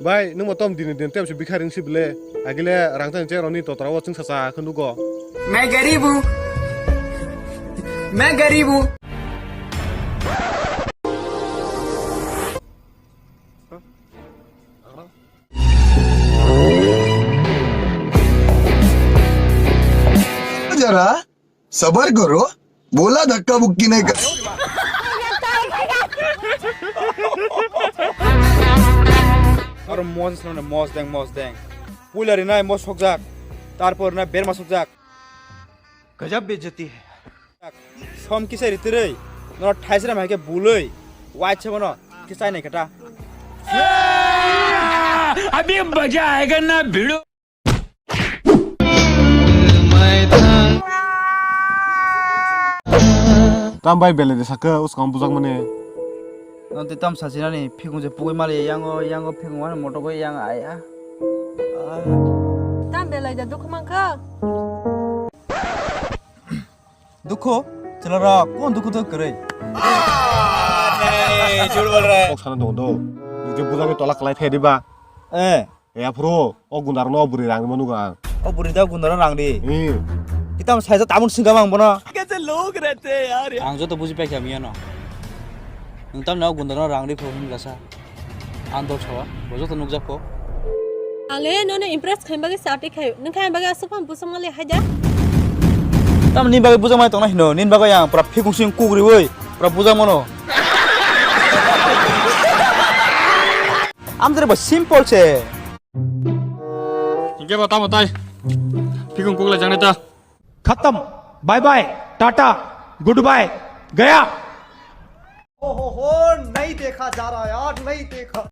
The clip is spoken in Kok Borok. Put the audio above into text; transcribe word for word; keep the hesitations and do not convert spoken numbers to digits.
Bai, nwng bo tom dini din tebsi bikha ring si bile. Agile rang tang che roni totra o chwng sacha khwnugo. मैं गरीब हूँ, मैं गरीब हूँ। जरा सबर करो, बोला धक्का मुक्की नहीं कर। Aro mos swnamne mos deng, mos deng. Puila rinai mos sokjak, tarpor rinai berma sokjak. गजब बेइज्जती है। Som kisa ritiroi, noro thaisra mai ke buloi, wai chhe bono, kisa nai kata. अभी मजा आएगा ना भिड़ो। Tam bai belai de sakhe, uskang bujak mani. Nang tei tam sachinani, phikung je pugui mali, yango, yango phikung mani moto goi yang ai a. Tam belai da dukhu mankha. Dukhu? Chwlarok, kon dukhu to kwrwi? Kok sana dong do. Nijak bujak ni tola kwlai phe diba? Eh. Ya phuru, o gundar no buri rang ma nugo ang. O buri da gundar rang di. Hmm. Kitam saisa tamun singa mang bono. Kaise log rehte hain yaar? Ang joto buji paikha miyano. Nwng tamni o gundar no rang di phuru hin gasa. Ang dol sawa, bo joto nukjakgo. Ang le nono impress khaima bagwi sa twi khaio. Nwng khaima bagwi aswk phano bwswk manlai haida? Tamni bagwi bwswk manlai tongna hino, nini bagwi ang pura phikung sing kukriwi pura bwswk mano. Amjare bo simple se. Hinkhe bo tamo tai. Phikung kuklai jangnai ta. खत्म। Bye bye, tata, goodbye, गया। ओहो हो, नहीं देखा जा रहा यार, नहीं देखा।